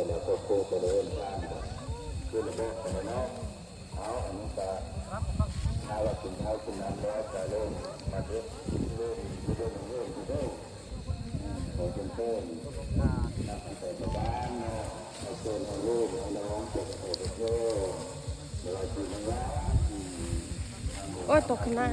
ແລ້ວກໍຄົງຈະໄດ້ເອີ້ນທ່ານຂຶ້ນລະບອກກັນເນາະ. ເອົາ ອັນນີ້ກະ ຖ້າວ່າກິນເຂົ້າກິນນ້ຳແລ້ວກະເລີ່ມມາເຮັດ ເລີ່ມ ເລີ່ມ ເລີ່ມ ເລີ່ມ ຂໍເຊີນ ນຳໃສ່ຊາວບ້ານເນາະ ໃຫ້ເຊີນເອົາລູກເອົາຫຼານໄປປະໂທດປະໂທ ບໍ່ວ່າຊິມາລາວ ໂອ້ຍ ຕົກຂຶ້ນມາ.